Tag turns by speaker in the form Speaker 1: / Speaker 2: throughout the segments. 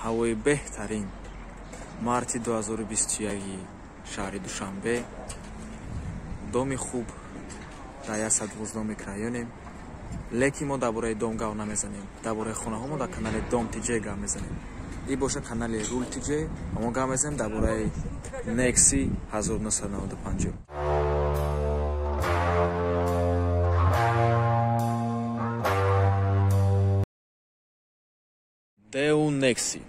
Speaker 1: Ҳавои беҳтарин. Марти 2021 шаҳри Душанбе. Доми хуб дар 112 микрорайонем. Лекин мо дар бораи дом гап намезанем. Дар бораи хонаҳо мо дар канали Дом ТЖ гап мезанем. И боша канали Рул ТЖ ва мо гап мезанем дар бораи Nexi 1995. Daewoo Nexi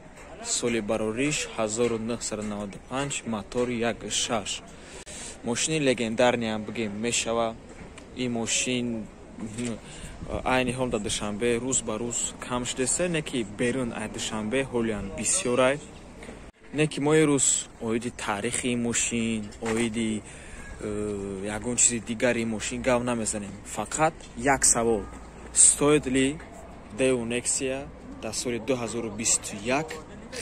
Speaker 1: соли барориш 1995, мотор 1.6. Мошини легендарниам бигем мешава. Ин мошин айни ҳол дар Душанбе рӯз ба рӯз кам шудеста, не ки берун аз Душанбе ҳолиан бисёрай. Не ки мо ирӯз оиди таърихи ин мошин, оиди ягон чизи дигари ин мошин гап намезанем. Фақат як савол: стоит ли Daewoo Nexia дар соли 2021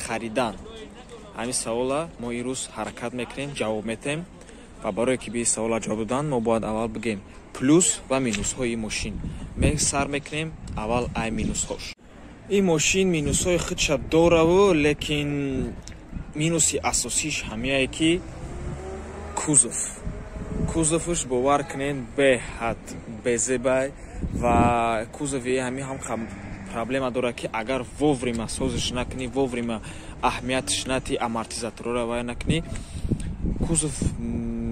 Speaker 1: харидан? Ҳамин савола мо имрӯз ҳаракат мекунем, ҷавоб метем ва барое ки ба ин савола ҷавоб додан, мо бояд аввал бигем плюс ва минусҳои ин мошин. Сар мекунем аввал ай минусҳош. Ин мошин минусҳои худша дораву, лекин минуси асосиш ҳамияе ки кузов. Кузовш, бовар кунед, беҳад безебай ва кузови ҳами ҳам проблема дорад, ки агар вовремя созиш накунӣ, вовремя аҳамиятш натӣ, амортизаторро вай накунӣ, кузов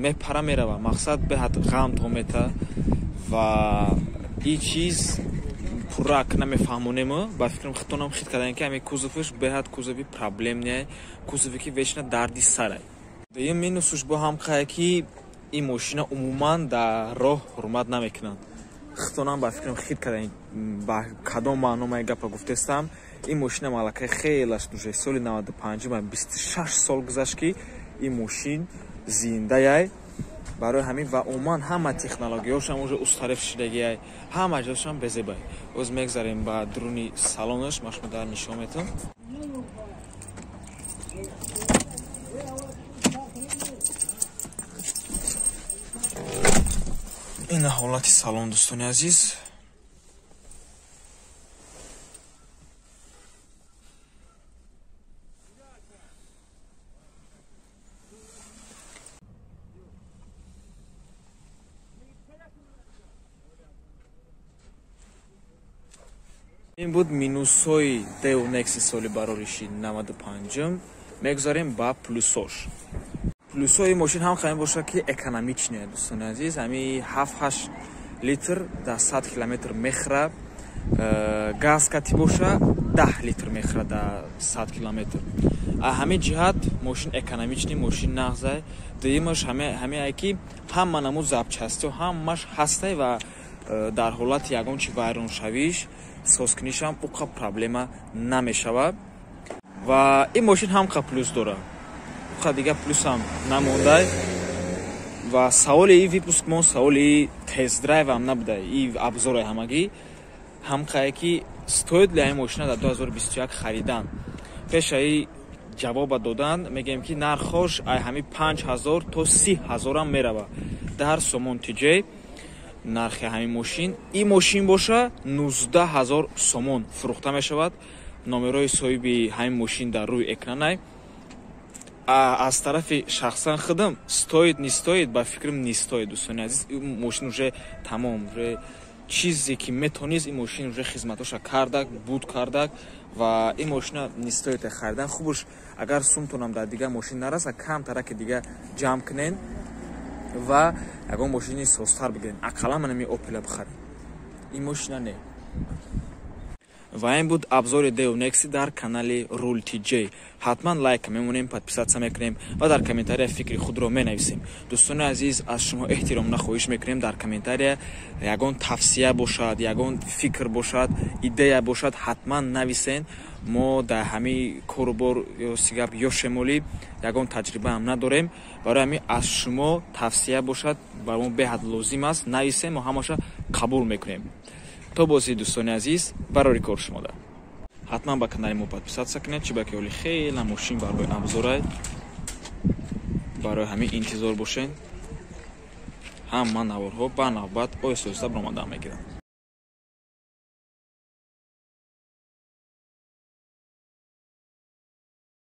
Speaker 1: мепара мерава. Мақсад беҳад ғам то мета ва ин чиз пуррак намефаҳмонем. Ба фикрам, худтонам хит кардаем, ки ҳамин кузовш беҳад кузови проблемне, кузове ки вечно дарди сарай. Дуюм минусуш бо ҳам қае ки ин мошина умуман дар роҳ ҳурмат намекунанд. Худтонам ба фикрам хит кардаем, ба кадом маъно ман гапа гуфтестам. Ин мошина малакаи хелаш уже соли 95, 26 сол гузашт, ки ин мошин зиндаяй. Барои ҳамин ва умуман ҳама технологияҳошам уже устарев шудагиай, ҳама ҷошам безебай. Оз мегзарем ба дуруни салонаш, ман шумо дар нишон метам. Ин ҳолати салон, дӯстони азиз. Ин буд минусҳои Daewoo Nexi соли барориши 95. Мегузарем ба плюсош. Плюсҳои мошин ҳам ҳамин бошад, ки экономичне, дӯстони азиз. Ҳами 7-8 литр дар 100 километр мехӯра. Газ кати боша 10 литр мехӯра дар 100 километр. Ҳамин ҷиҳат мошин экономични, мошин нағзай. Дуюмаш ҳамеае ки ҳама намуд запчастиҳо ҳамаш ҳастай ва дар ҳолати ягон чи вайроншавиш созкунишам уқа проблема намешавад. Ва ин мошин ҳам қа плюс дорад, уқа дига плюсам намондай. Ва саволи и выпуск мо саволи тест-драйвам набудай, и обзораи ҳамагӣ ҳамқае ки стоит ли ҳамин мошина дар 2021 харидан. Пешаи ҷавоба додан мегӯем, ки нархош ай ҳами 5000 то 30 000-ам мерава дар Сомон ТЖ нархи ҳамин мошин. Ин мошин боша 19 000 сомон фурӯхта мешавад. Номерои соҳиби ҳамин мошин дар рӯи экранай. Аз тарафи шахсан худам, стоит, не стоит, ба фикрам, не стоит, дӯстони азиз. Ин мошин уже тамом, уже чизе ки метонист, ин мошин уже хизматоша кардак, буд кардак ва ин мошина не стоит харидан. Хубуш агар сумтонам дар дигар мошин нараса, камтараки дига ҷамъ кунен ва ягон мошини созтар бигирен, ақаллан манами Опела бихарем, ин мошина не. Ва ин буд обзори Daewoo Nexi дар канали Рул ТЖ. Ҳатман лайк мемонем, подписаться мекунем ва дар комментария фикри худро менависем. Дӯстони азиз, аз шумо эҳтиромона хоҳиш мекунем, дар комментария ягон тавсия бошад, ягон фикр бошад, идея бошад, ҳатман нависен. Мо дар ҳамин корубор ё сигап ё шемолӣ ягон таҷрибаам надорем. Барои ҳамин аз шумо тавсия бошад, бар мо беҳад лозим аст. Нависем, мо ҳамаша қабул мекунем. То бозӣ, дӯстони азиз, барори кор шумода. Ҳатман ба канали мо подписаться кунед, чӣ ба ки оли хела мошин барои обзорай. Барои ҳамин интизор бошед, ҳама наворҳо ба навбат оҳиста оҳиста баромадан мегиранд.